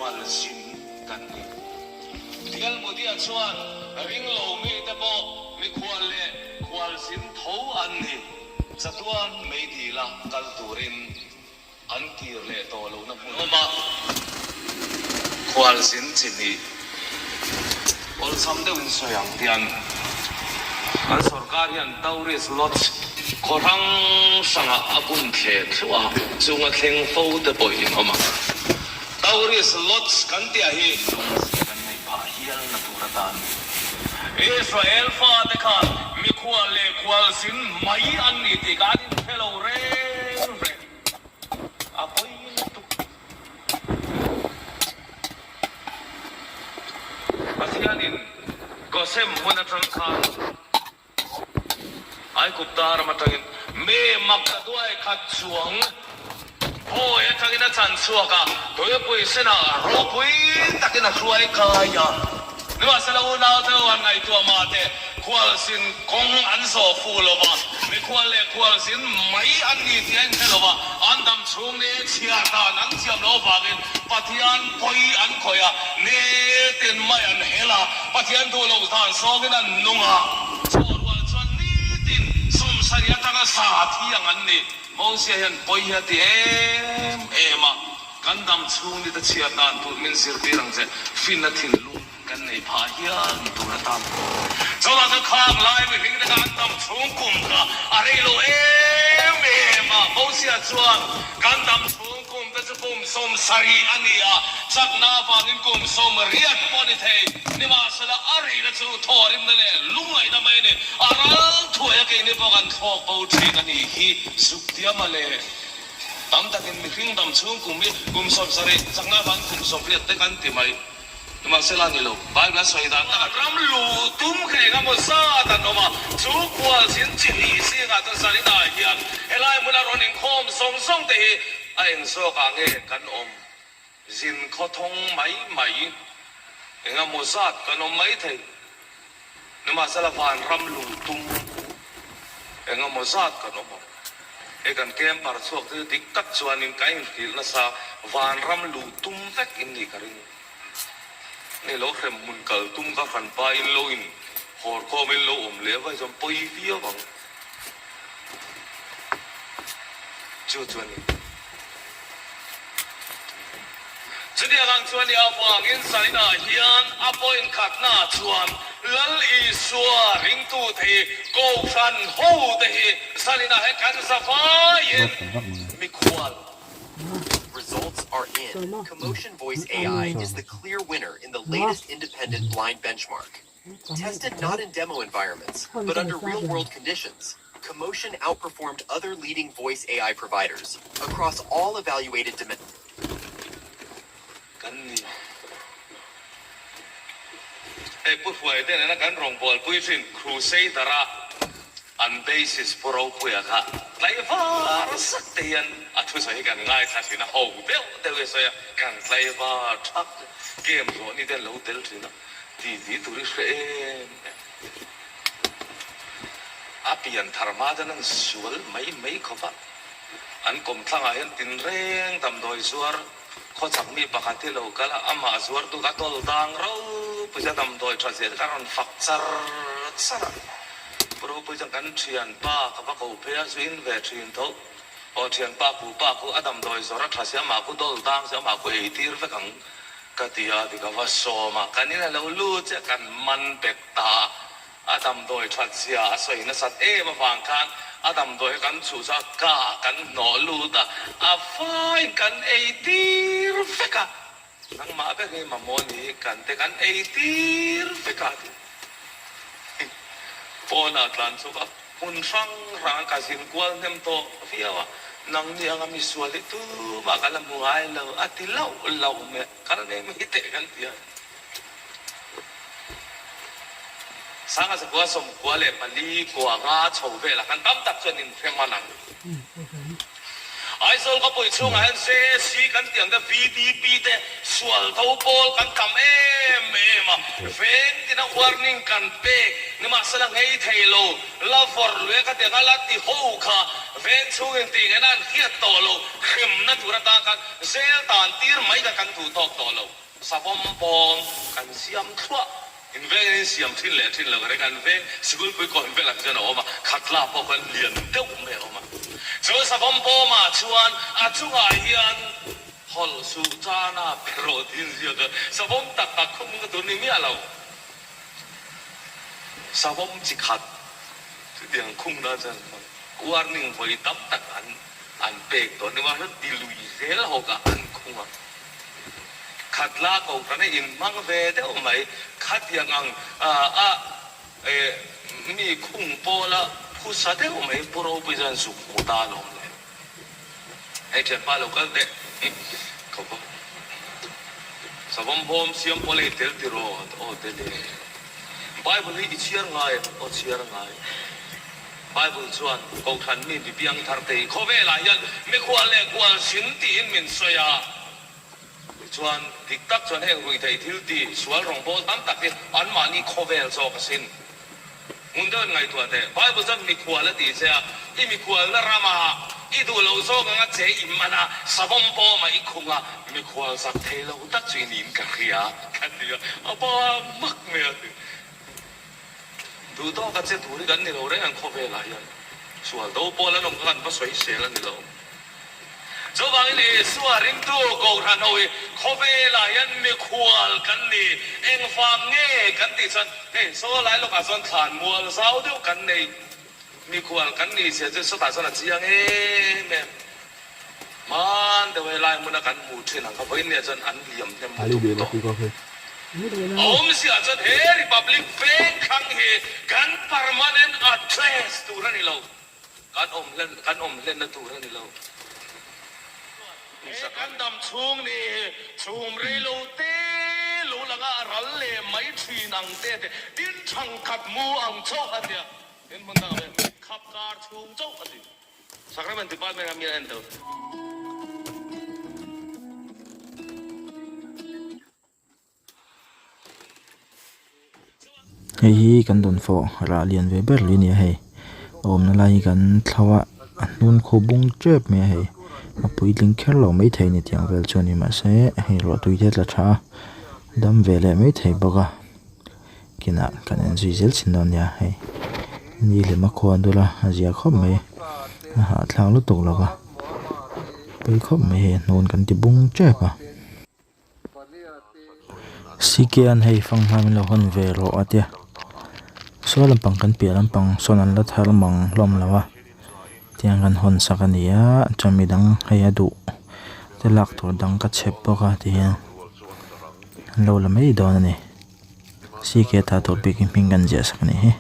khualzin kan ni. D.L. Moody-a chuan, Ringlo mite pawh mikhual leh khualzin tho an ni. Chatuan meidila kal turin an kir leh tawh lohna hmun awma khualzin chi hnih awlsam deuhin sawi ang hian kan sorkar hian tourist lodge khaw hrang hrangah a bun thleh thluah a, chunga thleng fo te pawh in awm ang. Tourist lodge kan tih ah hi lungzia kan neih phah hial na tur atan Israel fate khan mikhual leh khualzin mai an ni tih kha an inhre lo reng reng. A pawi lutuk. Pathianin Gosem hmun atang khan Aigupta ram atangin mi maktaduai khat chuang bawi atangin a chan chhuak a, tuipui senah ropui takin a hruai kai a. Nimahsela unaute ho han ngaihtuah mah teh, khualzin kawng an zawh fuh lo va, mikhual leh khualzin mai an ni tih a inhre lo va, an dam chhung ni chhiar dan an thiam loh avangin Pathian pawi an khawih a, nitin mai an hel a, Pathian duh loh dan zawngin an nung a, chawhrual chuan nitin sumsari atanga sa thiang an ni. Mosia hian pawi hi a ti em em a. Kan dam chhung ni te chhiat dan tur min zirtir ang che, finna thinlung kan nei phah hial tur a tam. Chawlh ka khang lai mihring te kha an dam chhung kum kha a rei lo em em a, Mosia chuan kan dam chhung kum te chu kum 70 a ni a, chakna avangin kum 80 pawh a ni thei. Nimahsela a rihna chu thawhrimna leh lungngaihna mai a ni, a ral thuai a keini pawh kan thlawk bo thin a nih hi zuktiama le. Tam takin mihring dam chhung kum hi kum 70 chakna avangin kum 80 te kan ti mai. Nimahsela ni lo, Bible a sawi dan takah ram lu tum kha eng emaw zat an awm a, chu khualzin chi hnih zingah chuan zaninah hian helai hmuna rawn inkhawm zawng zawng te hi a eng zawkah nge kan awm? Zin khawthawng mai mai eng emaw zat kan awm mai thei. Nimahsela van ram lu tum eng emaw zat kan awm ang. Hei kan camper chhuak te chu dik tak chuanin ka inhrilh nasa van ram lu tum vek in nih ka ring. Hei lo hrem hmun kal tum ka hran pa in lo in hawr khawm in lo awm leh vai chuan pawi viau ang. Chu chu a ni. Chutiang ang chuan i avangin China hian a point khatna chuan Lal Isua ringtute hi Kohhran hote hi China he kan za vaiin mikhual. Results are in, Commotion Voice AI is the clear winner in the latest independent blind benchmark. Tested not in demo environments, but under real-world conditions, Commotion outperformed other leading voice AI providers across all evaluated dimensions. Kan ni. Hei Pu Hruaite nena kan rawngbawlpui thin Crusader-a an bassist Pu Ropuia kha tlaivar zak te hian a thusawi hi kan ngaithla thin a, ho deuh deuh hi a sawi a, kan tlaivar thak game zawh ni te an lo tel thin a. Ti ti tur i hre em em. A pian thar hma chuan an sual mai mai khawp a. An kawmthlangah hian tinreng damdawi zuar khawchhak mi pakhat hi lo kal a, amah zuartu kha tawl dang ropui chuan damdawi tha zia te kha a rawn fak char char a. Pu Ropui chuan kan thianpa ka va ko phei a, zu in ve thin tho. Aw thianpa ku pa ku a damdawi zawr a tha si amah ku dawl dang si amah ku ei tir vek ang. Ka ti a, ti ka va sawm a, kan in a lo lut chiah, kan man bet ta a, a damdawi that zia a sawi nasat em avang khan a damdawi hi kan chhuh chu a ka kan hnawh lut a, a faiin kan ei tir vek a, nangmah ber hi mamawh ni hi kan te kan ei tir vek a ti. Pawnah tlan chhuak a, hmun hrang hrang ka zin kual hnem tawh viau a, nangni anga misual hi tumah ka la hmu ngai lo a ti lauh lauh mai a, kal nei mai teh kan ti a. Sanga zakua 94 nga chho velah khan tam tak chuan inhre hman ang. Aizawl khawpui chhungah hian JAC kan tih ang te, VDP te, sual tho pawl kan tam em em a, veng tina warning kan pek nimahsela nghei thei lo, la vawrh lui a ka ti ang a, la ti ho kha veng chhungin tih ngaihna an hriat tawh lo, hremna tur atan khan zel tan tir mai kha kan duh tawk tawh lo. Savawm bawm kan siam thluah. In vengin in siam thin leh thin lo reng an veng sikulpui kawn velah chuan a awm a, khatla pawh khan lian deuh mai a awm a. Chu savawm bawmah chuan a chungah hian hawlh suh chana pherawh tih ziak a, savawm tak tak khum ka tur ni miah lo. Savawm chi khat chutiang khumna chuan warning vawi tam tak an an pek tawh ni mahse ti lui zel hawkah an khung a. Khatla ko kan a inhmang ve deuh mai. Khatiang ang a mi khung pawla phusa deuh mai Pu Ropui chuan zuk hmu ta alawm le. Hei thianpa lo kal teh khawp a. Savawm bawm siam pawl ei tel tiraw aw tel e. Bible hi i chhiar ngai em aw chhiar ngai. Bible chuan Kohhran mi bipiang thar te hi khawvelah hian mikhual leh kual sin tiin min sawi a. Tichuan, dik tak chuan heng ruihtheih thil ti sual rawngbâwl tam tak hi anmahni khawvel zawk a sin. Hmun deuhin ngaihtuah teh. Bible chuan mikhual a ti che a, i mikhualna ramah i duh loh zawk anga che i man a, savawm pawmah i khung a, mikhual zak thei lo tak chu i niin ka hria, ka ti a, a pa mak mai a ti. Duh tawka che tur hi kan ni lo reng ang khawvelah hian sual do pawl an awm kha kan va sawi sel a ni lo. Chuvangin Isua ringtu Kohhran ho hi khawvelah hian mikhual kan ni, engvang nge kan tih chuan hei saw lai lawkah chuan thlan mual zau deuh kan nei, mikhual kan nih zia chu sawtah chuan a chiang em em. Hman deuh helai hmuna kan hmuh thin ang kha vawiin nia chuan an liam hnem lutuk tawh. A awmzia chuan he Republic veng thlang hi kan permanent address tur a ni lo, kan awm hlen kan awm hlenna tur a ni lo. He kan dam chhung ni hi chhum rei lo te lo langa a ral leh mai thin ang te te tin thangkhat mu ang chauh a tia, tin hmun dangah pawh khap kar chhung chauh a ti. Sacrament Department a mi a en tel. Hei hi kan dawnfawh rah lian ve ber lui a ni a hei a awmna lai hi kan thlo a a hnung khaw bung tep mai a hei a puitling kher lo maithei a ni tiang vel chu a ni mahse hei ruahtui te a tla tha a dam ve leh maithei bawk a. Kinah kan en zui zel chin dawn nia hei ni lem a khuan dul a a zia khawp mai a hahthlak lutuk lo va pawi khawp mai hei a hnun kan ti bung tep a C K an hei fanghma min lo hawn ve rawh a tia saw lampang kan piah lampang sawn an la thar mang hlawm lo a tiang kan hawn sak a ni a chuan midang hei a duh te lak tur dang ka chhep bawk a tihian an lo la mai dawn a ni. CK ta tur bik in hming kan ziah sak a nih hi.